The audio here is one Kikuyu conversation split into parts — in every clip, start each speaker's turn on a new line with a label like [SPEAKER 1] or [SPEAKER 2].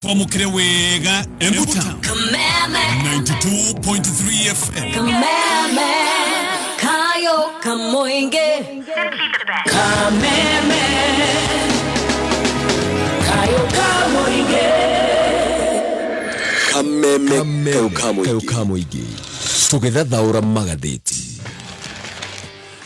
[SPEAKER 1] Twamũkĩre wega Embu Town.
[SPEAKER 2] Kameme.
[SPEAKER 1] 92.3 FM.
[SPEAKER 2] Kameme. Kayo Kamoinge.
[SPEAKER 3] Kameme. Kayo Kamoinge.
[SPEAKER 4] Kameme kayo ka mũingĩ tũgĩthathaũra magathĩti.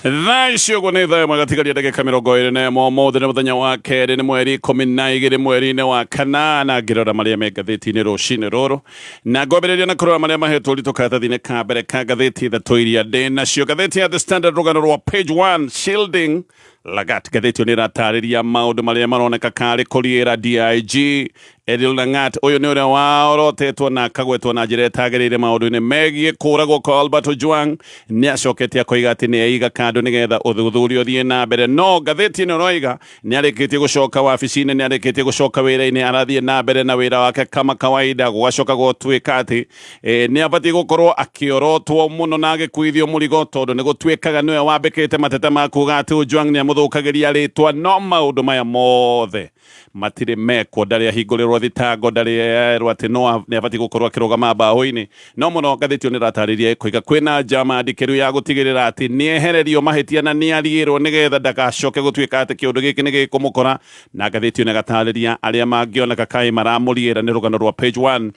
[SPEAKER 5] Thaa ici ũguo nĩ thaa 1 gatigaria ndagĩka 21. Ũmũthĩ nĩ mũthenya wa kerĩ, nĩ mweri 12 mweri-inĩ wa kanana. Ngĩrora marĩa me ngathĩti-inĩ rũcinĩ rũrũ, na ngwambĩrĩria na kũrora marĩa mahetwo ũritũ karatathi-inĩ ka mbere ka ngathĩti ithatũ iria ndĩ nacio. Ngathĩti ya The Standard, rũgano rwa page 1, "Shielding Lagat". Ngathĩti ĩyo nĩ ĩratarĩria maũndũ marĩa maroneka karĩ kũriĩra DIG Eliud Langat. Ũyũ nĩ ũrĩa waorotetwo na akagwetwo na njĩra ĩtagĩrĩire maũndũ-inĩ megiĩ kũragwo kwa Albert Ojwang. Nĩ acokete akoiga atĩ nĩ eiga kando nĩgetha ũthuthuria ũthiĩ na mbere, no ngathĩti ĩno ĩroiga nĩ arĩkĩtie gũcoka wabici-inĩ, nĩ arĩkĩtie gũcoka wĩra-inĩ, arathiĩ na mbere na wĩra wake kama kawaida. Gũgacoka gũtuĩka atĩ nĩ abatiĩ gũkorwo akĩorotwo mũno na agĩkuithio mũrigo, tondũ nĩ gũtuĩkaga nĩwe wambĩkĩte mateta ma kuga atĩ Ojwang nĩ amũthũkagĩria rĩtwa. No maũndũ maya mothe matirĩ mekwo, ndarĩ ahingũrĩrwo thitango, ndarĩ erwo atĩ no nĩ abatiĩ gũkorwo akĩrũgama mbaũ-inĩ. No mũno ngathĩti ĩyo nĩ ĩratarĩria ĩkoiga kwĩna njama ndikĩru ya gũtigĩrĩra atĩ nĩ ehererio mahĩtia na nĩ ariĩrwo, nĩgetha ndagacoke gũtuĩka atĩ kĩũndũ gĩkĩ nĩ gĩkũmũkora. Na ngathĩti ĩyo nĩ ĩgatarĩria arĩa mangĩoneka kaĩ maramũriĩra. Nĩ rũgano rwa page 1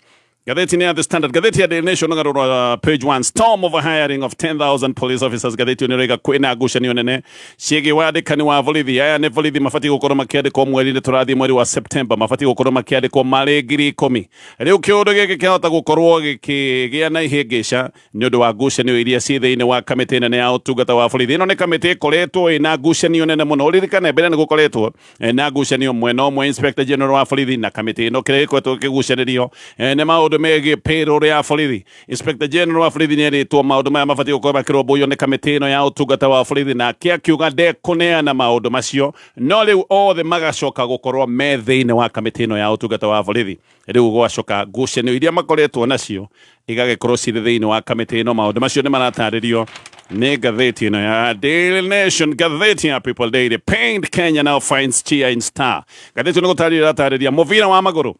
[SPEAKER 5] ngathĩti-inĩ ya The Standard. Ngathĩti ya Daily Nation, rũgano rwa page 1, "Storm over hiring of 10,000 police officers". Ngathĩti ĩyo nĩ ĩroiga kwĩna ngucanio nene ciĩgiĩ wandĩkani wa borithi. Aya nĩ borithi mabatiĩ gũkorwo makĩandĩkwo mweri-inĩ tũrathiĩ, mweri wa September, mabatiĩ gũkorwo makĩandĩkwo marĩ 10,000. Rĩu kĩũndũ gĩkĩ kĩahota gũkorwo gĩkĩgĩa na ihĩngĩca nĩ ũndũ wa ngucanio iria ciĩ thĩinĩ wa kamĩtĩ nene ya ũtungata wa borithi. Ĩno nĩ kamĩtĩ ĩkoretwo ĩna ngucanio nene mũno. Ũririkane mbere nĩ gũkoretwo na ngucanio mwena ũmwe Inspector General wa borithi na kamĩtĩ ĩno. Kĩrĩa gĩkoretwo gĩkĩgucanĩrio nĩ maũndũ megiĩ payroll ya borithi. Inspector General wa borithi nĩ erĩtwo maũndũ maya mabatiĩ gũkorwo makĩrũmbũiyo nĩ kamĩtĩ ĩno ya ũtungata wa borithi, nake akiuga ndekũneana maũndũ macio. No rĩu othe magacoka gũkorwo me thĩinĩ wa kamĩtĩ ĩno ya ũtungata wa borithi. Rĩu gwacoka ngucanio iria makoretwo nacio igagĩkorwo cirĩ thĩinĩ wa kamĩtĩ ĩno. Maũndũ macio nĩ maratarĩrio nĩ ngathĩti ĩno ya Daily Nation. Ngathĩti ya People Daily, "Pained Kenya now finds cheer in star". Ngathĩti ĩno gũtarĩria ĩratarĩria mũbira wa magũrũ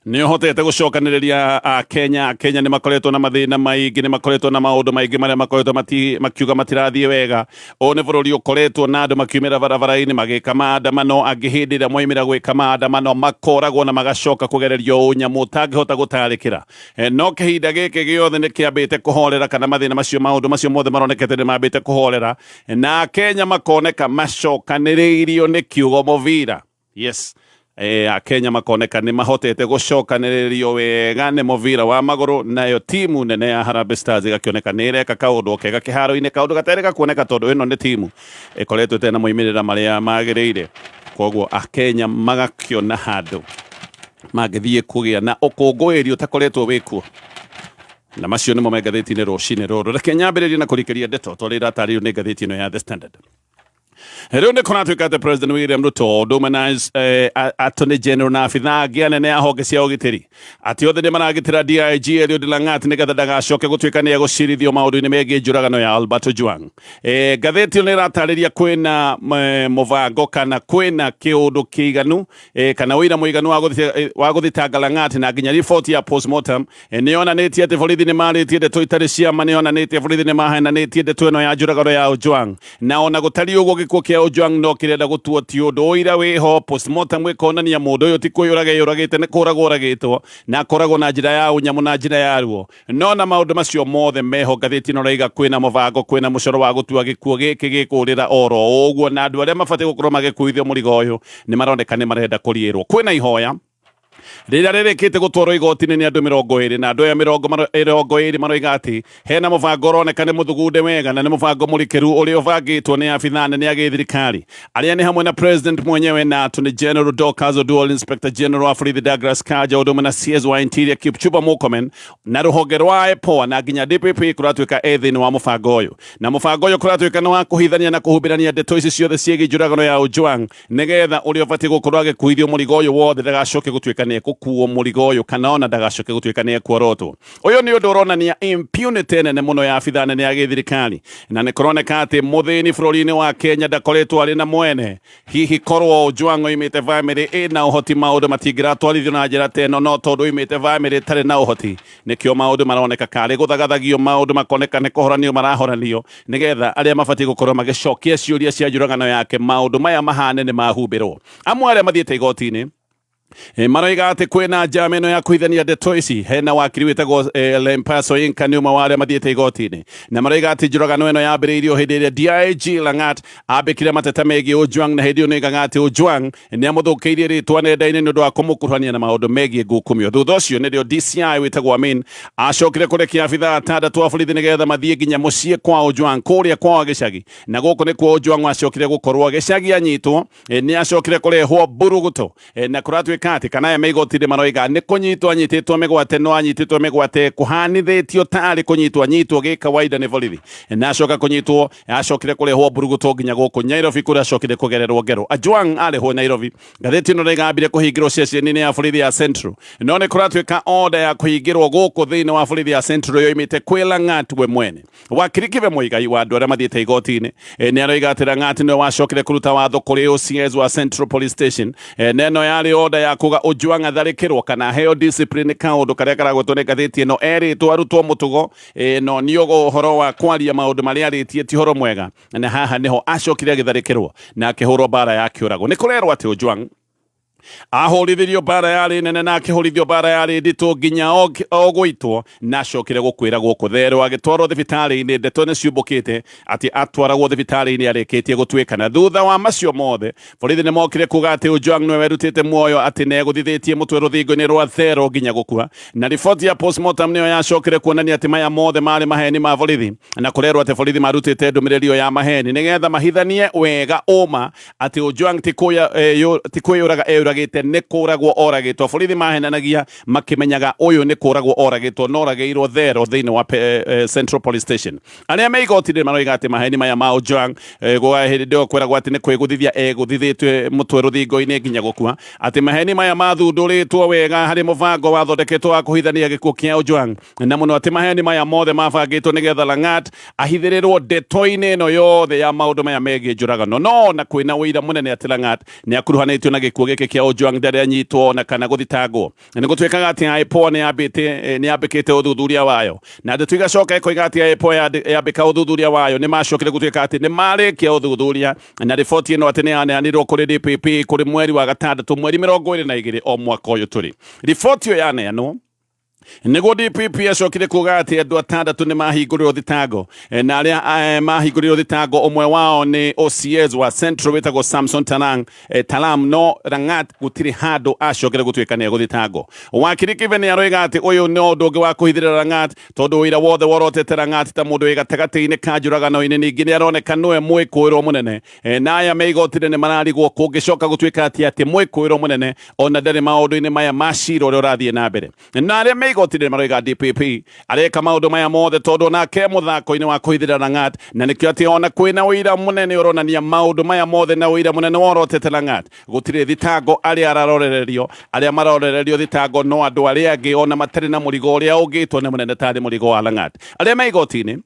[SPEAKER 5] nĩ ũhotete gũcokanĩrĩria Akenya. Kenya nĩ makoretwo na mathĩna maingĩ, nĩ makoretwo na maũndũ maingĩ marĩa makoretwo makiuga matirathiĩ wega. Ũyũ nĩ bũrũri ũkoretwo na andũ makiumĩra barabara-inĩ magĩka maandamano, angĩ hĩndĩ ĩrĩa moimĩra gwĩka maandamano makoragwo na magacoka kũgererio ũnyamũ ũtangĩhota gũtarĩkĩra. No kĩhinda gĩkĩ gĩothe nĩ kĩambĩte kũhorera, kana mathĩna macio, maũndũ macio mothe maronekete nĩ mambĩte kũhorera, na Akenya makoneka macokanĩrĩirio nĩ kiugo mũbira. Yes, Akenya makoneka nĩ mahotete gũcokanĩrĩrio wega nĩ mũbira wa magũrũ, nayo timu nene ya Harambee Stars ĩgakĩoneka nĩ ĩreka kaũndũ kega kĩharo-inĩ, kaũndũ gatarĩ gakuoneka, tondũ ĩno nĩ timu ĩkoretwo ĩtarĩ na moimĩrĩra marĩa magĩrĩire. Koguo Akenya magakĩona handũ mangĩthiĩ kũgĩa na ũkũngũĩri ũtakoretwo wĩkuo, na macio nĩmo me ngathĩti-inĩ rũcinĩ rũrũ. Reke nyambĩrĩrie na kũrikĩria ndeto tondũ iratarĩrio nĩ ngathĩti ĩno ya The Standard. Rĩu nĩ kũratuĩka atĩ President William Ruto ũndũ ũmwe na Attorney General na abithaa angĩ anene a honge cia ũgitĩri, atĩ othe nĩ maragitĩra DIG Eliud Langat nĩgetha ndagacoke gũtuĩka nĩ egũcirithio maũndũ-inĩ megiĩ njũragano ya Albert Ojwang. Ngathĩti ĩyo nĩ ĩratarĩria kwĩna mũbango kana kwĩna kĩũndũ kĩiganu kana ũira mũiganu wa gũthitanga Langat, na nginya riboti ya postmortem nĩ yonanĩtie atĩ borithi nĩ marĩtie ndeto itarĩ cia ma, nĩ yonanĩtie borithi nĩ mahenanĩtie ndeto ĩno ya njũragano ya Ojwang. Na ona gũtariĩ ũguo, gĩkuũ kĩa Ojwang no kĩrenda gũtuo ti ũndũ. Ũira wĩho, postmortem ĩkonania mũndũ ũyũ ti kwĩyũraga eyũragĩte, nĩ kũragwo oragĩtwo, na akoragwo na njĩra ya ũnyamũ na njĩra ya ruo. No na maũndũ macio mothe meho, ngathĩti ĩno ĩraiga kwĩna mũbango, kwĩna mũcoro wa gũtua gĩkuũ gĩkĩ gĩkũrĩra oro ũguo, na andũ arĩa mabatiĩ gũkorwo magĩkuithio mũrigo ũyũ nĩ maroneka nĩ marenda kũriĩrwo. Kwĩna ihoya rĩrĩa rĩrĩkĩte gũtwarwo igoti-inĩ nĩ andũ 20, na andũ aya 20 maroiga atĩ hena mũbango ũroneka nĩ mũthugunde wega na nĩ mũbango mũrikĩru ũrĩa ũbangĩtwo nĩ abithaa nene a gĩthirikari, arĩa nĩ hamwe na President mwenyewe na Attorney General Dorcas Oduol, Inspector General wa borithi Douglas Kanja, ũndũ ũmwe na CS wa Interior Kipchumba Murkomen, na rũhonge rwa IPOA, na nginya DPP kũratuĩka e thĩinĩ wa mũbango ũyũ. Na mũbango ũyũ kũratuĩka nĩ wa kũhithania na kũhumbĩrania ndeto ici ciothe ciĩgiĩ njũragano ya Ojwang, nĩgetha ũrĩa ũbatiĩ gũkorwo agĩkuithio mũrigo ũyũ wothe ndagacoke gũtuĩka nĩ nĩekũkuo mũrigo ũyũ kana ona ndagacoke gũtuĩka nĩekuorotwo. Ũyũ nĩ ũndũ ũronania impunity nene mũno ya abithaa nene ya gĩthirikari, na nĩ kũroneka atĩ mũthĩni bũrũri-inĩ wa Kenya ndakoretwo arĩ na mwene. Hihi korwo Ojwang oimĩte bamĩrĩ ĩna ũhoti maũndũ matingĩratwarithio na njĩra ta ĩno, no tondũ oimĩte bamĩrĩ ĩtarĩ na ũhoti nĩkĩo maũndũ maroneka karĩ gũthagathagio, maũndũ makoneka nĩ kũhoranio marahoranio nĩgetha arĩa mabatiĩ gũkorwo magĩcokia ciũria cia njũragano yake maũndũ maya mahane nĩ mahumbĩrwo. Amwe arĩa mathiĩte igoti-inĩ maroiga atĩ kwĩna njama ĩno ya kũhithania ndeto ici. Hena wakiri wĩtagwo Lempaso Inka nĩ ũmwe wa arĩa mathiĩte igoti-inĩ, na maroiga atĩ njũragano ĩno yambĩrĩirio hĩndĩ ĩrĩa DIG Langat ambĩkire mateta megiĩ Ojwang, na hĩndĩ ĩyo nĩoigaga atĩ Ojwang nĩ amũthũkĩirie rĩtwa nenda-inĩ nĩ ũndũ wa kũmũkuruhania na maũndũ megiĩ ngukumio. Thutha ũcio nĩrĩo DCI wĩtagwo Amin acokire kũrekia abithaa atandatũ a borithi nĩgetha mathiĩ nginya mũciĩ kwa Ojwang kũrĩa kwao gĩcagi, na gũkũ nĩkuo Ojwang acokire gũkorwo gĩcagi anyitwo. Nĩ acokire kũrehwo mburuguto, na kũratuĩka atĩ kana aya me igoti-inĩ maroiga nĩ kũnyitwo anyitĩtwo mĩgwate, no anyitĩtwo mĩgwate kũhanithĩtio tarĩ kũnyitwo anyitwo gĩkawaida nĩ borithi, na acoka kũnyitwo acokire kũrehwo mburuguto nginya gũkũ Nairobi kũrĩa acokire kũgererwo ngero. Ojwang arĩhwo Nairobi. Ngathĩti ĩno nĩgambire kũhingĩrwo ceceni-inĩ ya borithi ya Central, no nĩ kũratuĩka order ya kũhingĩrwo gũkũ thĩinĩ wa borithi ya Central yoimĩte kwĩ Langat we mwene. Wakiri Kibe Muigai wa andũ arĩa mathiĩte igoti-inĩ nĩ aroiga atĩ Langat nĩwe wacokire kũruta watho kũrĩ OCS wa Central Police Station, na ĩno yarĩ order ya kuga Ojwang atharĩkĩrwo kana aheo discipline, kaũndũ karĩa karagwetwo nĩ ngathĩti ĩno erĩtwo arutwo mũtugo, no nĩ ũhoro wa kwaria maũndũ marĩa arĩtie ti ũhoro mwega, na haha nĩho acokire agĩtharĩkĩrwo na akĩhũrwo mbara ya kĩũrago. Nĩ kũrerwo atĩ Ojwang ahũrithirio mbara yarĩ nene na akĩhũrithio mbara yarĩ nditũ nginya ogũitwo, na acokire gũkwĩra gũkũ therũ agĩtwarwo thibitarĩ-inĩ. Ndeto nĩ ciumbũkĩte atĩ atwaragwo thibitarĩ-inĩ arĩkĩtie gũtuĩkana. Thutha wa macio mothe borithi nĩ mokire kuga atĩ Ojwang nĩwe werutĩte muoyo, atĩ nĩegũthithĩtie mũtwe rũthingo-inĩ rwa therũ nginya gũkua, na riboti ya postmortem nĩyo yacokire kuonania atĩ maya mothe marĩ maheni ma borithi, na kũrerwo atĩ borithi marutĩte ndũmĩrĩri ĩyo ya maheni nĩgetha mahithanie wega ũma atĩ Ojwang ti kwĩyũraga eyũragĩte, nĩ kũragwo oragĩtwo. Borithi mahenanagia makĩmenyaga ũyũ nĩ kũragwo oragĩtwo, no oragĩirwo thero thĩinĩ wa Central Police Station. Arĩa me igoti-inĩ maroiga atĩ maheni maya ma Ojwang hĩndĩ ĩyo kwĩragwo atĩ nĩ kwĩgũthithia egũthithĩtwe mũtwe rũthingo-inĩ nginya gũkua, atĩ maheni maya mathundũrĩtwo wega harĩ mũbango wathondeketwo wa kũhithania gĩkuũ kĩa Ojwang, na mũno atĩ maheni maya mothe mabangĩtwo nĩgetha Langat ahithĩrĩrwo ndeto-inĩ ĩno yothe ya maũndũ maya megiĩ njũragano. No na kwĩna ũira mũnene atĩ Langat nĩ akuruhanĩtio na gĩkuũ gĩkĩ kĩa Ojwang, ndarĩ anyitwo na kana gũthitangwo. Nĩ gũtuĩkaga atĩ IPOA nĩ yambĩkĩte ũthuthuria wayo, na ndeto igacoka ĩkoiga atĩ IPOA yambĩka ũthuthuria wayo nĩ macokire gũtuĩka atĩ nĩ marĩkia ũthuthuria, na riboti ĩno atĩ nĩ yaneanirwo kũrĩ DPP kũrĩ mweri wa gatandatũ mweri 22 o mwaka ũyũ tũrĩ. Riboti ĩyo yaneanwo nĩguo DPP acokire kuga atĩ andũ atandatũ nĩ mahingũrĩrwo thitango, na arĩa mahingũrĩrwo thitango ũmwe wao nĩ OCS wa Central wĩtagwo Samson Talang, Talam, no Langat gũtirĩ handũ acokire gũtuĩka nĩ egũthitangwo. Wakiri Kibe nĩ aroiga atĩ ũyũ nĩ ũndũ ũngĩ wa kũhithĩrĩra Langat, tondũ ũira wothe worotete Langat ta mũndũ wĩ gatagatĩ-inĩ ka njũragano-inĩ, ningĩ nĩ aroneka nĩwe mwĩkũĩrwo mũnene, na aya me igoti-inĩ nĩ mararigwo kũngĩcoka gũtuĩka atĩ atĩ mwĩkũĩrwo mũnene ona ndarĩ maũndũ-inĩ maya ma cira ũrĩa ũrathiĩ na mbere. Na arĩa me igoti-inĩ maroiga DPP areka maũndũ maya mothe tondũ onake mũthako-inĩ wa kũhithĩrĩra Langat, na nĩkĩo atĩ ona kwĩna ũira mũnene ũronania maũndũ maya mothe na ũira mũnene worotete Langat, gũtirĩ thitango arĩa ararorererio. Arĩa marorererio thitango no andũ arĩa angĩ ona matarĩ na mũrigo ũrĩa ũngĩtwo nĩ mũnene tarĩ mũrigo wa Langat. Arĩa me igoti-inĩ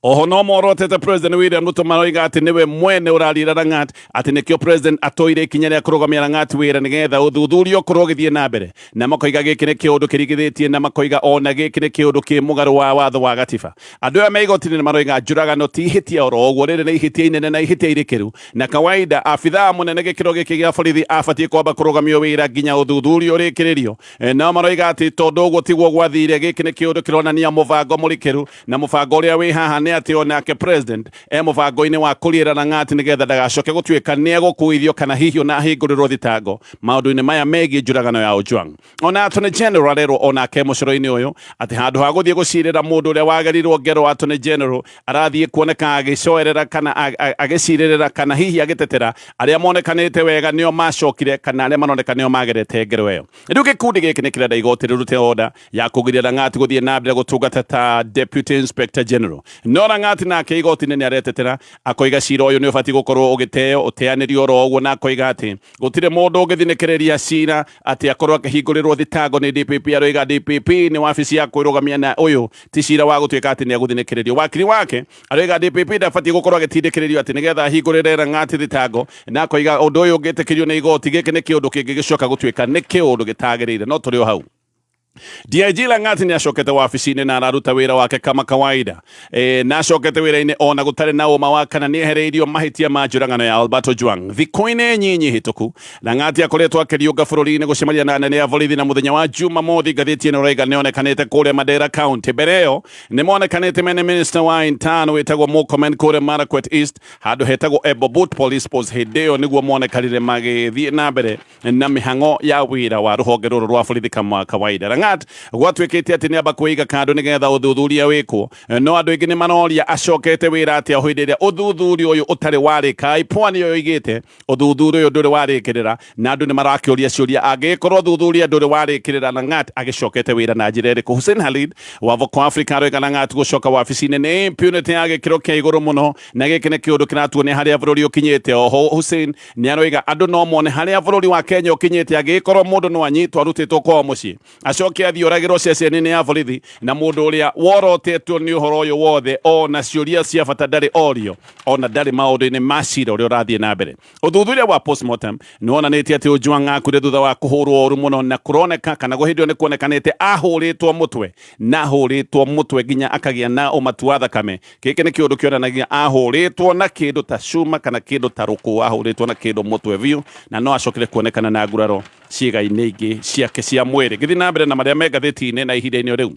[SPEAKER 5] oho no morotete President William Ruto, maroiga atĩ nĩwe mwene ũrarira Langat, atĩ nĩkĩo President atoire ikinya rĩa kũrũgamia Langat wĩra nĩgetha ũthuthuria ũkorwo ũgĩthiĩ na mbere, na makoiga gĩkĩ nĩ kĩũndũ kĩringithĩtie, na makoiga ona gĩkĩ nĩ kĩũndũ kĩ mũgarũ wa watho wa gatiba. Andũ aya me igoti-inĩ nĩ maroiga njũragano ti ihĩtia oro ũguo, rĩrĩ nĩ ihĩtia inene na ihĩtia irĩkĩru, na kawaida abithaa mũnene gĩkĩro gĩkĩ gĩa borithi abatiĩ kwamba kũrũgamio wĩra nginya ũthuthuria ũrĩkĩrĩrio. Nao maroiga atĩ tondũ ũguo tiguo gwathire, gĩkĩ nĩ kĩũndũ kĩronania mũbango mũrikĩru, na mũbango ũrĩa wĩ haha nĩ atĩ onake president e mũbango-inĩ wa kũriĩra Langat nĩgetha ndagacoke gũtuĩka nĩ egũkuithio kana hihi ona ahingũrĩrwo thitango maũndũ-inĩ maya megiĩ njũragano ya Ojwang. Ona Attorney General arerwo onake mũcoro-inĩ ũyũ atĩ handũ ha gũthiĩ gũcirĩra mũndũ ũrĩa wagerirwo ngero, Attorney General arathiĩ kuoneka agĩcoerera kana agĩcirĩrĩra kana hihi agĩtetera arĩa monekanĩte wega nĩo macokire kana arĩa maroneka nĩo magerete ngero ĩyo. Rĩu gĩkundi gĩkĩ nĩ kĩrenda igoti rĩrute order ya kũgiria Langat gũthiĩ na mbere gũtungata ta Deputy Inspector General. No Lang'at nake igoti-inĩ nĩ aretetera akoiga cira ũyũ nĩ ũbatiĩ gũkorwo ũgĩteo ũteanĩrio oro ũguo, na akoiga atĩ gũtirĩ mũndũ ũngĩthinĩkĩrĩria cira atĩ akorwo akĩhingũrĩrwo thitango nĩ DPP. Aroiga DPP nĩ wabici ya kwĩrũgamia na ũyũ ti cira wa gũtuĩka atĩ nĩ egũthinĩkĩrĩrio. Wakiri wake aroiga DPP ndabatiĩ gũkorwo agĩtindĩkĩrĩrio atĩ nĩgetha ahingũrĩre Lang'at thitango, na akoiga ũndũ ũyũ ũngĩtĩkĩrio nĩ igoti gĩkĩ nĩ kĩũndũ kĩngĩ gĩcoka gũtuĩka nĩ kĩũndũ gĩtagĩrĩire. No tũrĩ o hau, DIG Lang'at nĩ acokete wabici-inĩ na araruta wĩra wake kama kawaida. Na acokete wĩra-inĩ ona gũtarĩ na ũma wa kana nĩ ehereirio mahĩtia ma njũragano ya Albert Ojwang. Thikũ-inĩ nyinyi hĩtũku Lang'at akoretwo akĩriũnga bũrũri-inĩ gũcemania na anene a borithi, na mũthenya wa Jumamothi ngathĩti ĩno ĩroiga nĩonekanĩte kũrĩa Mandera County. Mbere ĩyo nĩ monekanĩte mene minister wa intern wĩtagwo Murkomen kũrĩa Marakwet East, handũ hetagwo Embobut Police Post. Hĩndĩ ĩyo nĩguo monekanire magĩthiĩ na mbere na mĩhang'o ya wĩra wa rũhonge rũrũ rwa borithi kama kawaida. Lang'at gwatuĩkĩte atĩ nĩamba kwĩiga kando nĩgetha ũthuthuria wĩkwo, no andũ aingĩ nĩ maroria acokete wĩra atĩa hĩndĩ ĩrĩa ũthuthuria ũyũ ũtarĩ warĩka. IPOA nĩyo yoigĩte ũthuthuria ũyũ ndũrĩ warĩkĩrĩra, na andũ nĩ marakĩũria ciũria angĩkorwo ũthuthuria ndũrĩ warĩkĩrĩra, Lang'at agĩcokete wĩra na njĩra ĩrĩkũ? Hussein Khalid wa Voco Africa aroiga Lang'at gũcoka wabici-inĩ nĩ impunity ya gĩkĩro kĩa igũrũ mũno, na gĩkĩ nĩ kĩũndũ kĩratuonia harĩa bũrũri ũkinyĩte. Oho Hussein nĩ aroiga andũ no mone harĩa bũrũri wa Kenya ũkinyĩte angĩgĩkorwo mũndũ no anyitwo arutĩtwo kwao mũciĩ acoke athiĩ oragĩrwo ceceni-inĩ ya borithi, na mũndũ ũrĩa worotetwo nĩ ũhoro ũyũ wothe ona ciũria cia bata ndarĩ orio, ona ndarĩ maũndũ-inĩ ma cira ũrĩa ũrathiĩ na mbere. Ũthuthuria wa postmortem nĩ wonanĩtie atĩ Ojwang akuire thutha wa kũhũrwo ũru mũno, na kũroneka kana hĩndĩ ĩyo nĩ kuonekanĩte ahũrĩtwo mũtwe, na ahũrĩtwo mũtwe nginya akagĩa na ũmatu wa thakame. Gĩkĩ nĩ kĩũndũ kĩonanagia ahũrĩtwo na kĩndũ ta cuma kana kĩndũ ta rũkũ, ahũrĩtwo na kĩndũ mũtwe biũ, na no acokire kuonekana na nguraro ciĩga-inĩ ingĩ ciake cia mwĩrĩ. Ngĩthiĩ na mbere na marĩa me ngathĩti-inĩ na ihinda-inĩ rĩu,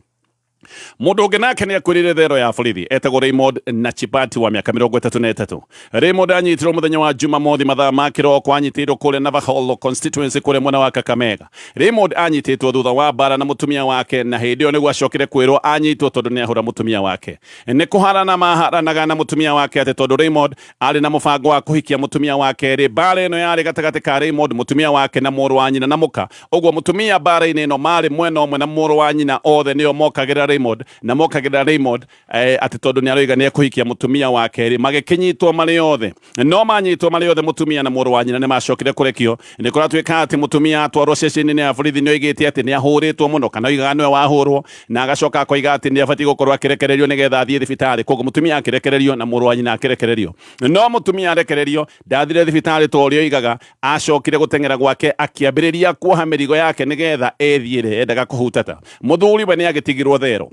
[SPEAKER 5] mũndũ ũngĩ nake nĩ akuĩrĩire thero ya borithi, etagwo Raymond Nachibati wa mĩaka 33. Raymond anyitirwo mũthenya wa Jumamothi mathaa ma kĩroko, anyitĩirwo kũrĩa Navakholo constituency kũrĩa mwena wa Kakamega. Raymond anyitĩtwo thutha wa mbara na mũtumia wake, na hĩndĩ ĩyo nĩguo acokire kwĩrwo anyitwo tondũ nĩ ahũra mũtumia wake. Nĩ kũharana maharanaga na mũtumia wake atĩ tondũ Raymond arĩ na mũbango wa kũhikia mũtumia wake rĩ. Mbara ĩno yarĩ gatagatĩ ka Raymond, mũtumia wake, na mũrũ wa nyina na mũka. Ũguo mũtumia mbara-inĩ ĩno marĩ mwena ũmwe na mũrũ wa nyina, othe nĩo mokagĩrĩra Raymond, na mokagĩrĩra Raymond atĩ tondũ nĩ aroiga nĩ ekũhikia mũtumia wake rĩ. Magĩkĩnyitwo marĩ othe, no manyitwo marĩ othe, mũtumia na mũrũ wa nyina nĩ macokire kũrekio. Nĩ kũratuĩka atĩ mũtumia atwarwo ceceni-inĩ ya borithi nĩ oigĩte atĩ nĩ ahũrĩtwo mũno, kana oigaga nĩwe wahũrwo, na agacoka akoiga atĩ nĩ abatiĩ gũkorwo akĩrekererio nĩgetha athiĩ thibitarĩ. Koguo mũtumia akĩrekererio na mũrũ wa nyina akĩrekererio, no mũtumia arekererio ndathire thibitarĩ ta ũrĩa oigaga. Acokire gũteng'era gwake akĩambĩrĩria kuoha mĩrigo yake nĩgetha ethiĩre, endaga kũhutata. Mũthuri we nĩ agĩtigirwo thero.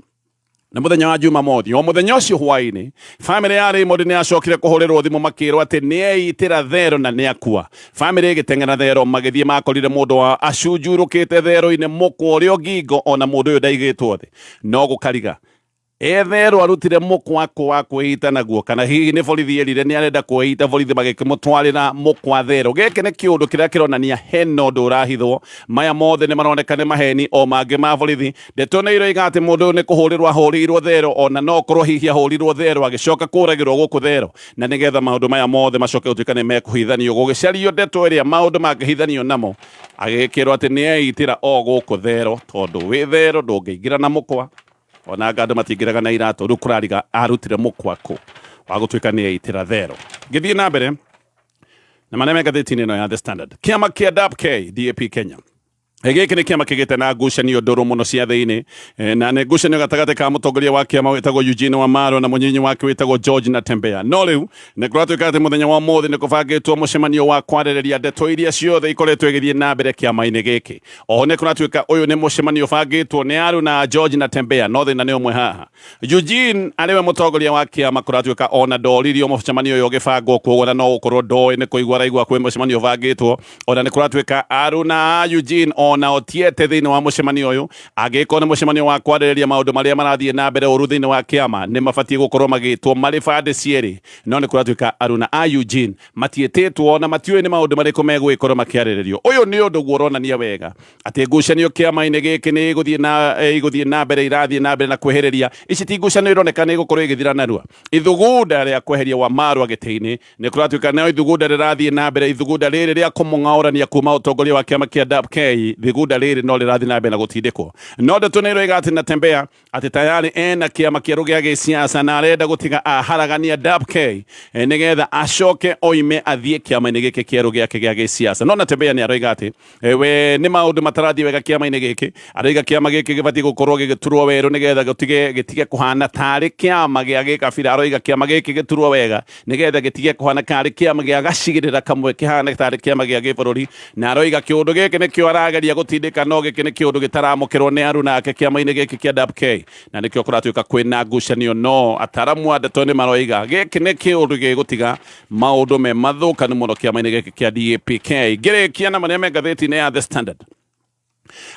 [SPEAKER 5] Na mũthenya wa Jumamothi, o mũthenya ũcio hwaĩ-inĩ, bamĩrĩ ya Raymond nĩ yacokire kũhũrĩrwo thimũ makĩrwo atĩ nĩ eitĩra thero na nĩ akua. Bamĩrĩ ĩgĩteng'era thero, magĩthiĩ makorire mũndũ wa acunjurũkĩte thero-inĩ, mũkwa ũrĩa ngingo, ona mũndũ ũyũ ndaigĩtwo thĩ. No gũkariga etherwo arutire mũkwa wa kwĩita naguo, kana hihi nĩ borithi erire nĩ arenda kwĩita, borithi magĩkĩmũtwarĩra mũkwa thero. Gĩkĩ nĩ kĩũndũ kĩrĩa kĩronania hena ũndũ ũrahithwo. Maya mothe nĩ maroneka nĩ maheni o mangĩ ma borithi. Ndeto nĩ iroiga atĩ mũndũ ũyũ nĩ kũhũrĩrwo ahũrĩirwo thero, ona no korwo hihi ahũrirwo thero agĩcoka kũragĩrwo gũkũ thero, na nĩgetha maũndũ maya mothe macoke gũtuĩka nĩ mekũhithanio, gũgĩcario ndeto ĩrĩa maũndũ mangĩhithanio namo. Agĩkĩrwo atĩ nĩ eitĩra o gũkũ thero, tondũ wĩ thero ndũngĩingĩra na mũkwa, ona anga andũ matingĩraga na iratũ. Rĩu kũrariga arutire mũkwa kũ wa gũtuĩka nĩ eitĩra thero. Ngĩthiĩ na mbere na marĩa me ngathĩti-inĩ ĩno ya The Standard, kĩama kĩa DAP-K, DAP Kenya. Gĩkĩ nĩ kĩama kĩgĩte na ngucanio ndũrũ mũno cia thĩinĩ, na nĩ ngucanio gatagatĩ ka mũtongoria wa kĩama wĩtagwo Eugene Wamalwa na mũnyinyi wake wĩtagwo George Natembeya. No rĩu nĩ kũratuĩka atĩ mũthenya wa ũmũthĩ nĩ kũbangĩtwo mũcemanio wa kwarĩrĩria ndeto iria ciothe ikoretwo igĩthiĩ na mbere kĩama-inĩ gĩkĩ. Oho nĩ kũratuĩka ũyũ nĩ mũcemanio ũbangĩtwo nĩ Aru na George Natembeya, no thĩna nĩ ũmwe haha. Eugene arĩ we mũtongoria wa kĩama, kũratuĩka ona ndoririo mũcemanio ũyũ ũgĩbangwo, koguo ona no gũkorwo ndoĩ, nĩ kũigua araigua kwĩ mũcemanio ũbangĩtwo. Ona nĩ kũratuĩka Aru na Eugene ona otiete thĩinĩ wa mũcemanio ũyũ. Angĩkorwo nĩ mũcemanio wa kwarĩrĩria maũndũ marĩa marathiĩ na mbere ũru thĩinĩ wa kĩama, nĩ mabatiĩ gũkorwo magĩtwo marĩ bandĩ cierĩ, no nĩ kũratuĩka Aru na a Eugene matiĩtĩtwo na matiũĩ nĩ maũndũ marĩkũ megũgĩkorwo makĩarĩrĩrio. Ũyũ nĩ ũndũ guo ũronania wega atĩ ngucanio kĩama-inĩ gĩkĩ nĩ igũthiĩ na mbere, irathiĩ na mbere na kwĩhĩrĩria. Ici ti ngucanio ironeka nĩ igũkorwo igĩthira narua. Ithugunda rĩa kweheria Wamalwa gĩtĩ-inĩ nĩ kũratuĩka no ithugunda rĩrathiĩ na mbere, ithugunda rĩrĩ rĩa kũmũng'aũrania kuma ũtongoria wa kĩama kĩa DAP-K. Thigunda rĩrĩ no rĩrathiĩ na mbere na gũtindĩkwo. No ndeto nĩ ĩroiga atĩ Natembeya atĩ tayari ena kĩama kĩerũ gĩa gĩsiasa na arenda gũtiga aharagania DAP-K nĩgetha acoke oime athiĩ kĩama-inĩ gĩkĩ kĩerũ gĩake gĩa gĩsiasa. No Natembeya nĩ aroiga atĩ we nĩ maũndũ matarathiĩ wega kĩama-inĩ gĩkĩ. Aroiga kĩama gĩkĩ gĩbatiĩ gũkorwo gĩgĩturwo werũ nĩgetha gĩtige kũhana tarĩ kĩama gĩa gĩkabira. Aroiga kĩama gĩkĩ gĩturwo wega nĩgetha gĩtige kũhana karĩ kĩama gĩa gacigĩrĩra kamwe, kĩhane tarĩ kĩama gĩa gĩbũrũri. Na aroiga kĩũndũ gĩkĩ nĩkĩo arageria gũtindĩka, no gĩkĩ nĩ kĩũndũ gĩtaramũkĩrwo nĩ aruna ake kĩama-inĩ gĩkĩ kĩa DAP-K, na nĩkĩo kũratuĩka kwĩna ngucanio. No ataramu a ndeto nĩ maroiga gĩkĩ nĩ kĩũndũ gĩgũtiga maũndũ me mathũkanu mũno kĩama-inĩ gĩkĩ kĩa DAP-K. Ngĩrĩkia na marĩa me ngathĩti-inĩ ya The Standard,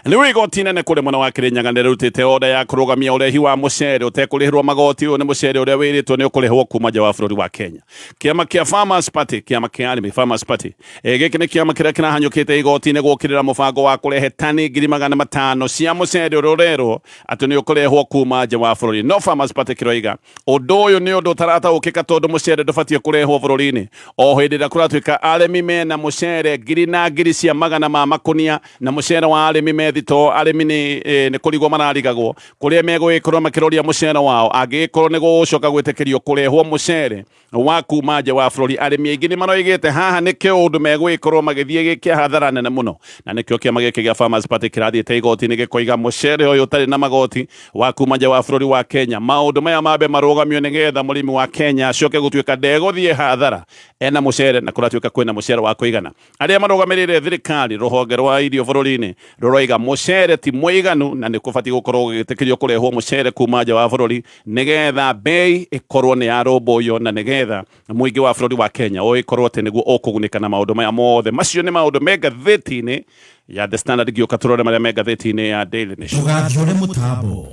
[SPEAKER 5] rĩu igoti inene kũrĩ mwena wa Kĩrĩnyaga nĩ rĩrutĩte oda ya kũrũgamia ũrehi wa mũcere ũtekũrĩhĩrwo magoti. Ũyũ nĩ mũcere ũrĩa wĩrĩtwo nĩ ũkũrehwo kuma nja wa bũrũri wa Kenya. Kĩama kĩa Farmers Party, kĩama kĩa arĩmi Farmers Party, gĩkĩ nĩ kĩama kĩrĩa kĩrahanyũkĩte igoti-inĩ gũkĩrĩra mũbango wa kũrehe tani 500,000 cia mũcere ũrĩa ũrerwo atĩ nĩ ũkũrehwo kuma nja wa bũrũri. No Farmers Party kĩroiga ũndũ ũyũ nĩ ũndũ ũtarataũkĩka, tondũ mũcere ndũbatiĩ kũrehwo bũrũri-inĩ o hĩndĩ ĩrĩa kũratuĩka arĩmi mena mũcere ngiri na ngiri cia magana ma makũnia, na mũcere wa arĩmi me thitoo. Arĩmi nĩ kũrigwo mararigagwo kũrĩa megũgĩkorwo makĩroria mũcere wao angĩgĩkorwo nĩ gũgũcoka gwĩtĩkĩrio kũrehwo mũcere wa kuma nja wa bũrũri. Arĩmi aingĩ nĩ maroigĩte haha nĩ kĩũndũ megũgĩkorwo magĩthiĩ gĩkĩa hathara nene mũno, na nĩkĩo kĩama gĩkĩ gĩa Farmers Party kĩrathiĩte igoti-inĩ gĩkoiga mũcere ũyũ ũtarĩ na magoti wa kuma nja wa bũrũri wa Kenya, maũndũ maya mambe marũgamio nĩgetha mũrĩmi wa Kenya acoke gũtuĩka ndegũthiĩ hathara ena mũcere, na kũratuĩka kwĩna mũcere wa kũigana. Arĩa marũgamĩrĩire thirikari, rũhonge rwa irio bũrũri-inĩ rũroiga mũcere ti mũiganu na nĩ kũbatiĩ gũkorwo gũgĩtĩkĩrio kũrehwo mũcere kuma nja wa bũrũri nĩgetha bei ĩkorwo nĩ yarũmbũiyo na nĩgetha mũingĩ wa bũrũri wa Kenya ũgĩkorwo atĩ nĩguo ũkũgunĩka na maũndũ maya mothe. Macio nĩ maũndũ me ngathĩti-inĩ ya The Standard. Ngĩũka tũrore marĩa me ngathĩti-inĩ ya Daily Nation.
[SPEAKER 1] Ndũgathiũre mũtambo,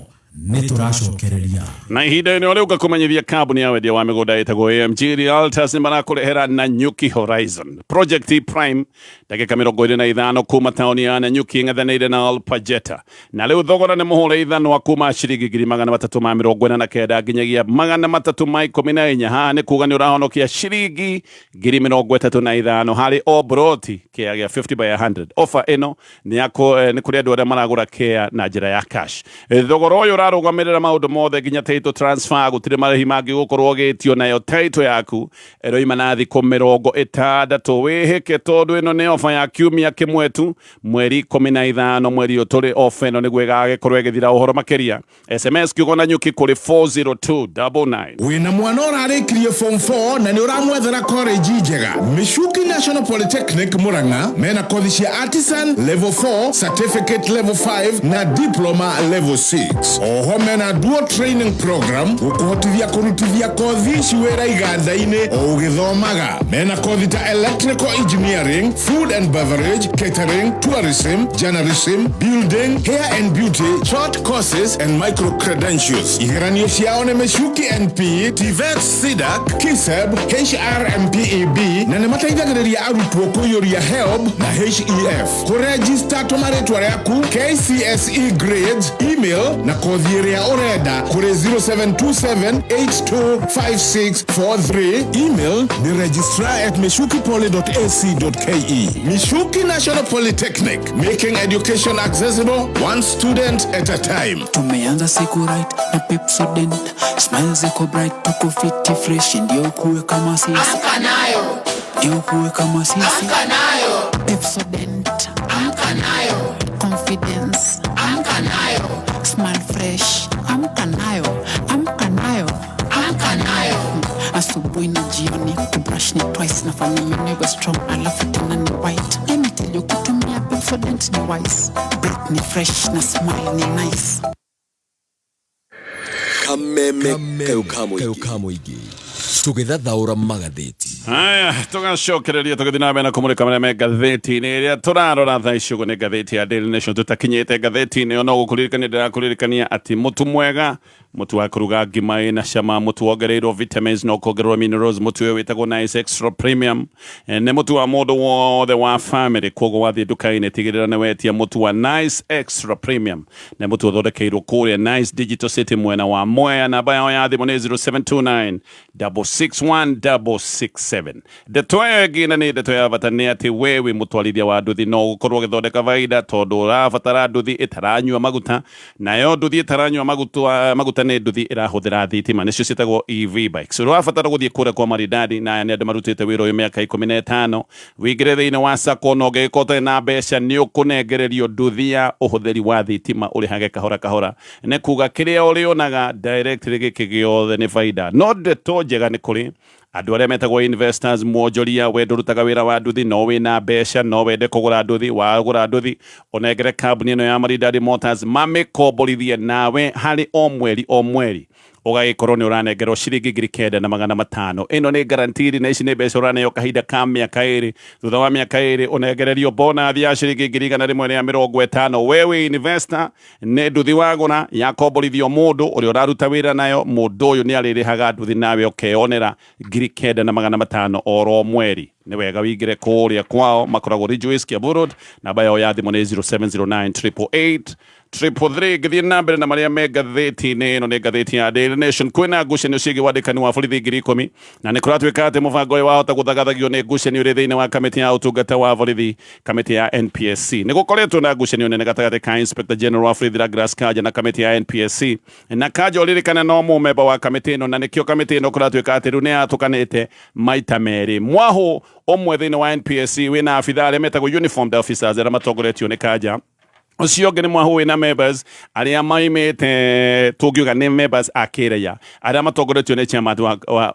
[SPEAKER 1] nĩ tũracokereria.
[SPEAKER 5] Na ihinda-inĩ o rĩu ngakũmenyithia kambuni ya wendia wa mĩgũnda ĩtagwo AMG Realtors nĩ marakũrehera Nanyuki Horizon Project Prime, ndagĩka 25 kuma taũni ya Nanyuki, ng'ethanĩire na Alpajeta. Na rĩu thogora nĩ mũhũre ithanwa kuma ciringi 349,000 nginyagia 314. Haha nĩ kuga nĩ ũrahonokia ciringi 35,000 harĩ o broti, kĩa gĩa 50 by 100. Offer ĩno nĩ ya nĩ kũrĩ andũ arĩa maragũra kĩa na njĩra ya cash. Thogora ũyũ ũrarũgamĩrĩra maũndũ mothe nginya title transfer, gũtirĩ marĩhi mangĩ gũkorwo ũgĩtio, nayo title yaku ĩroima na thikũ 60. Wĩhĩke tondũ ĩno nĩ ofa ya kiumia kĩmwe tu, mweri 15 mweri ũyũ tũrĩ. Ofa ĩno nĩguo ĩgagĩkorwo ĩgĩthira. Ũhoro makĩria, SMS kiugo Nanyuki kũrĩ 40299.
[SPEAKER 6] Wĩna mwana ũrarĩkirie form 4 na nĩ ũramwethera college njega? Michuki National Polytechnic Murang'a mena kothi cia artisan level 4, certificate level 5 na diploma level 6. Oho mena dual training program gũkũhotithia kũrutithia kothi ici wĩra iganda-inĩ o ũgĩthomaga. Mena kothi ta electrical engineering, food and beverage, catering, tourism, journalism, building, hair and beauty, short courses and micro credentials. Igeranio ciao nĩ Michuki NP, TVET, SIDAC, KISEB, HRMPEB, na nĩ mateithagĩrĩria arutwo kũiyũria HELB na HEF. Kũrejista, tũma rĩtwa rĩaku, KCSE grades, email na kothi ĩrĩa ũrenda kũrĩ 0727825643. Email ni registrar@michukipoly.ac.ke. Michuki National Polytechnic, making education accessible one student at a time.
[SPEAKER 7] Tumeanza siku right na Pepsodent, smile ziko bright, tuko fiti fresh, ndio kuwe kama sisi,
[SPEAKER 8] Amka nayo,
[SPEAKER 7] ndio kuwe kama sisi.
[SPEAKER 8] Amka nayo,
[SPEAKER 7] Pepsodent,
[SPEAKER 8] amka nayo,
[SPEAKER 7] confidence,
[SPEAKER 8] amka nayo,
[SPEAKER 7] smile fresh, amka nayo, amka nayo,
[SPEAKER 8] amka nayo.
[SPEAKER 7] Asubuhi na jioni kubrush ni twice, nafanya meno iwe strong alafu tena ni white. Let me tell you, kutumia Pepsodent ni wise, breath ni fresh na smile ni nice.
[SPEAKER 4] Kameme kayo ka mũingĩ, tũgĩthathaũra magathĩti.
[SPEAKER 5] Haya, tũgacokereria tũgĩthiĩ na mbere na kũmũrĩka marĩa me ngathĩti-inĩ. Ĩrĩa tũrarora thaa ici ũguo nĩ ngathĩti ya Daily Nation. Tũtakinyĩte ngathĩti-inĩ ĩyo, no gũkũririkania ndĩrakũririkania atĩ mũtu mwega Mũtu wa kũruga ngima ĩna cama, mũtu wongereirwo vitamins na ũkongererwo minerals, mũtu ũyũ wĩtagwo Nice Extra Premium. Nĩ mũtu wa mũndũ wothe wa family, koguo wathiĩ nduka-inĩ tigĩrĩra nĩ wetia mũtu wa Nice Extra Premium. Nĩ mũtu ũthondekeirwo kũrĩa Nice Digital City mwena wa Mwea. Namba yao ya thimũ nĩ 0729 661 667. Ndeto ĩyo ĩngĩ na nĩ ndeto ya bata nĩ atĩ we wĩ mũtwarithia wa nduthi no ũkorwo ũgĩthondeka baida tondũ ũrabatara nduthi ĩtaranyua maguta, nayo nduthi ĩtaranyua maguta nĩ nduthi ĩrahũthĩra thitima, nĩcio ciĩtagwo EV bikes. Ũrabatara gũthiĩ kũrĩa kwa Maridadi, na aya nĩ andũ marutĩte wĩra ũyũ mĩaka 15. Wĩingĩre thĩinĩ wa sacco na ũngĩgĩkorwo ũtarĩ na mbeca nĩ ũkũnengererio nduthi ya ũhũthĩri wa thitima ũrĩhage kahora kahora, nĩ kuga kĩrĩa ũrĩonaga directly gĩkĩ gĩothe nĩ baida. No ndeto njega nĩ kũrĩ andũ arĩa metagwo investors, mwonjoria, we ndũrutaga wĩra wa nduthi no wĩna mbeca no wende kũgũra nduthi, wagũra nduthi ũnengere kambuni ĩno ya Maridadi Motors mamĩkomborithie nawe harĩ o mweri o mweri ũgagĩkorwo nĩ ũranengerwo ciringi 9,500. Ĩno nĩ guaranteed, na ici nĩ mbeca ũraneo kahinda ka mĩaka 2. Thutha wa mĩaka 2 ũnengererio bonathi ya ciringi 150,000. We wĩ investor, nĩ nduthi wagũra yakomborithio mũndũ ũrĩa ũraruta wĩra nayo, mũndũ ũyũ nĩ arĩrĩhaga nduthi nawe ũkeyonera 9,500 oro mweri. Nĩ wega wĩingĩre kũrĩa kwao, makoragwo Ridgeways, Kiambu Road. Namba yao ya thimũ nĩ 0709 888 333. Ngĩthiĩ na mbere na marĩa me ngathĩti-inĩ ĩno, nĩ ngathĩti ya Daily Nation. Kwĩna ngucanio ciĩgiĩ wandĩkani wa borithi 10,000, na nĩ kũratuĩka atĩ mũbango ũyũ wahota gũthagathagio nĩ ngucanio ĩrĩ thĩinĩ wa kamĩtĩ ya ũtungata wa borithi, kamĩtĩ ya NPSC. Nĩ gũkoretwo na ngucanio nene gatagatĩ ka Inspector General wa borithi Douglas Kanja na kamĩtĩ ya NPSC, na Kanja ũririkane no mũmemba wa kamĩtĩ ĩno, na nĩkĩo kamĩtĩ ĩno kũratuĩka atĩ rĩu nĩ yatũkanĩte maita merĩ. Mwahũ ũmwe thĩinĩ wa NPSC wĩna abithaa arĩa metagwo uniformed officers arĩa matongoretio nĩ Kanja, ũcio ũngĩ nĩ mwahũ wĩna members arĩa maimĩte, tũngiuga nĩ members a kĩraia arĩa matongoretio nĩ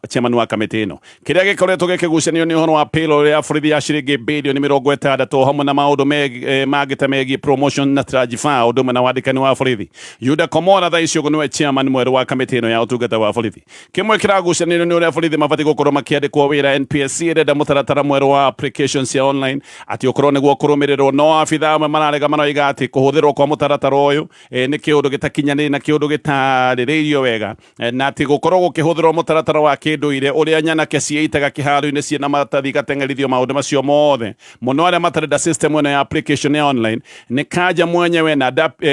[SPEAKER 5] chairman wa kamĩtĩ ĩno. Kĩrĩa gĩkoretwo gĩkĩgucanio nĩ ũhoro wa payroll ya borithi ya ciringi bilioni 60 hamwe na maũndũ mangĩ ta megiĩ promotion na transfer, ũndũ ũmwe na wandĩkani wa borithi. Yuda Komora thaa ici ũguo nĩwe chairman mwerũ wa kamĩtĩ ĩno ya ũtungata wa borithi. Kĩmwe kĩragucanio nĩ ũrĩa borithi mabatiĩ gũkorwo makĩandĩkwo wĩra. NPSC ĩrenda mũtaratara mwerũ wa applications cia online atĩ ũkorwo nĩguo kũrũmĩrĩrwo, no abithaa amwe mararega, maroiga atĩ kũhũthĩrwo kwa mũtaratara ũyũ nĩ kĩũndũ gĩtakinyanĩire na kĩũndũ gĩtarĩrĩirio wega, na atĩ gũkorwo gũkĩhũthĩrwo mũtaratara wa kĩndũire ũrĩa nyanake ciĩitaga kĩharo-inĩ ciĩna maratathi igateng'erithio, maũndũ macio mothe mũno arĩa matarenda system ĩno ya application ya online nĩ Kanja mwenyewe na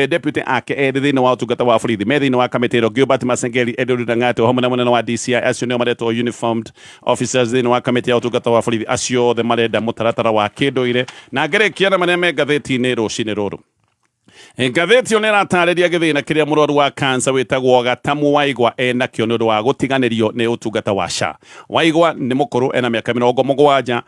[SPEAKER 5] deputy ake erĩ thĩinĩ wa ũtungata wa borithi me thĩinĩ wa kamĩtĩ ĩno, Gilbert Masengeli, Edward Lang'ate o hamwe na mũnene wa DCI. Acio nĩo maretwo uniformed officers thĩinĩ wa kamĩtĩ ya ũtungata wa borithi. Acio othe marenda mũtaratara wa kĩndũire. Na ngĩrĩkia na marĩa me ngathĩti-inĩ rũcinĩ rũrũ, ngathĩti ĩyo nĩ ĩratarĩria gĩthĩna kĩrĩa mũrwaru wa kansa wĩtagwo Gatamu Waigwa enakĩo nĩ ũndũ wa gũtiganĩrio nĩ ũtungata wa SHA. Waigwa nĩ mũkũrũ, ena mĩaka 70,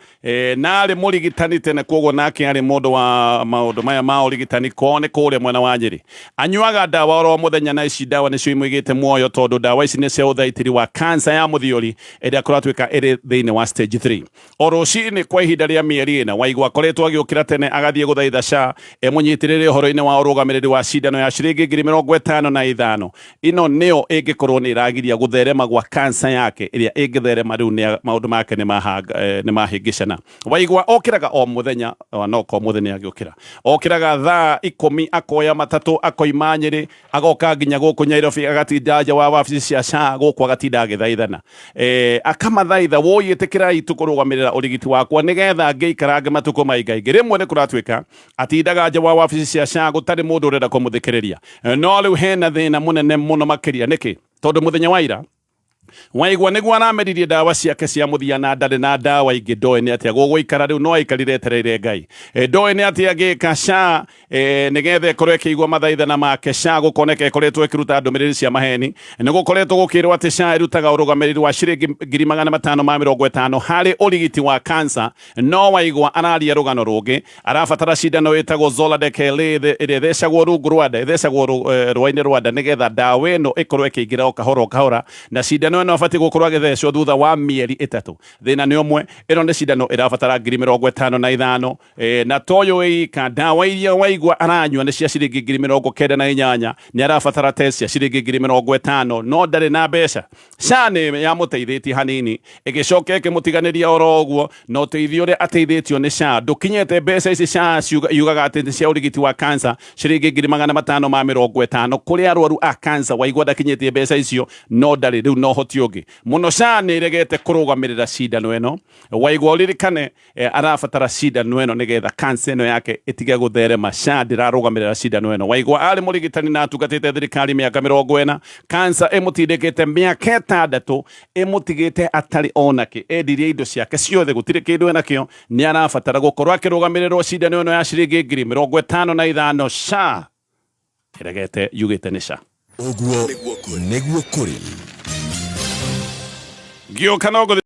[SPEAKER 5] na arĩ mũrigitani tene, koguo nake arĩ mũndũ wa maũndũ maya ma ũrigitani kwao nĩ kũrĩa mwena wa Nyĩrĩ. Anyuaga ndawa oro mũthenya, na ici ndawa nĩcio imũigĩte muoyo tondũ ndawa ici nĩ cia ũthaitĩri wa kansa ya mũthiori ĩrĩa kũratuĩka ĩrĩ thĩinĩ wa stage 3. O rũcinĩ kwa ihinda rĩa mĩeri 4 Waigwa akoretwo agĩũkĩra tene agathiĩ gũthaitha SHA ĩmũnyitĩrĩre ũhoro-inĩ wa ũrũgamĩrĩri wa cindano ya ciringi 55,000. Ĩno nĩyo ĩngĩkorwo nĩ ĩragiria gũtherema gwa kansa yake ĩrĩa ĩngĩtherema rĩu nĩ maũndũ make nĩ mahĩngĩcana. Waigwa okĩraga o mũthenya, no ko mũthenya agĩũkĩra okĩraga thaa 10, akoya matatũ akoima Nyĩrĩ agoka nginya gũkũ Nairobi, agatinda nja wa wabici cia SHA gũkũ, agatinda agĩthaithana, akamathaitha, woi ĩtĩkĩrai tu kũrũgamĩrĩra ũrigiti wakwa nĩgetha ngĩikarange matukũ maingaingĩ. Rĩmwe nĩ kũratuĩka atindaga nja wa wabici cia SHA gũtarĩ mũndũ ũrenda kũmũthikĩrĩria. No rĩu hena thĩna mũnene mũno makĩria. Nĩkĩ? Tondũ mũthenya wa ira Waigwa nĩguo arameririe ndawa ciake cia mũthia na ndarĩ na ndawa ingĩ. Ndoĩ nĩ atĩa gũgũikara rĩu, no aikarire etereire Ngai. Ndoĩ nĩ atĩa angĩka SHA nĩgetha ĩkorwo ĩkĩigua mathaithana make. SHA gũkoneka ĩkoretwo ĩkĩruta ndũmĩrĩri cia maheni. Nĩ gũkoretwo gũkĩrwo atĩ SHA ĩrutaga ũrũgamĩrĩri wa ciringi 550,000 harĩ ũrigiti wa kansa, no Waigwa araria rũgano rũngĩ. Arabatara cindano ĩtagwo Zoladek LA ĩrĩa ĩthecagwo rungu rwa nda, ĩthecagwo rũa-inĩ rwa nda nĩgetha ndawa ĩno ĩkorwo ĩkĩingĩra o kahora o kahora, na cindano Cindano ĩno abatiĩ gũkorwo agĩthecwo thutha wa mĩeri 3. Thĩna nĩ ũmwe, ĩno nĩ cindano ĩrabatara ngiri 55, na toyo ĩika ndawa iria Waigwa aranyua nĩ cia ciringi ngiri 98. Nĩ arabatara test cia ciringi ngiri 50, no ndarĩ na mbeca. SHA nĩ yamũteithĩtie hanini, ĩgĩcoka ĩkĩmũtiganĩria oro ũguo, na ũteithio ũrĩa ateithĩtio nĩ SHA ndũkinyĩte mbeca ici SHA yugaga atĩ nĩ cia ũrigiti wa cancer, ciringi ngiri 550 kũrĩ arwaru a cancer. Waigwa ndakinyĩtie mbeca icio, no ndarĩ rĩu na ũhoti ũngĩ mũno. SHA nĩ ĩregete kũrũgamĩrĩra cindano ĩno. Waigwa, ũririkane, arabatara cindano ĩno nĩgetha cancer ĩno yake ĩtige gũtherema. SHA ndĩrarũgamĩrĩra cindano ĩno. Waigwa arĩ mũrigitani na atungatĩte thirikari mĩaka 40. Cancer ĩmũtindĩkĩte mĩaka 6, ĩmũtigĩte atarĩ onakĩ. Endirie indo ciake ciothe, gũtirĩ kĩndũ enakĩo. Nĩ arabatara gũkorwo akĩrũgamĩrĩrwo cindano ĩno ya ciringi ngiri 55. SHA ĩregete, yugĩte nĩ SHA.
[SPEAKER 4] Ũguo nĩguo kũrĩ.
[SPEAKER 5] Ngĩũka no ngũthi.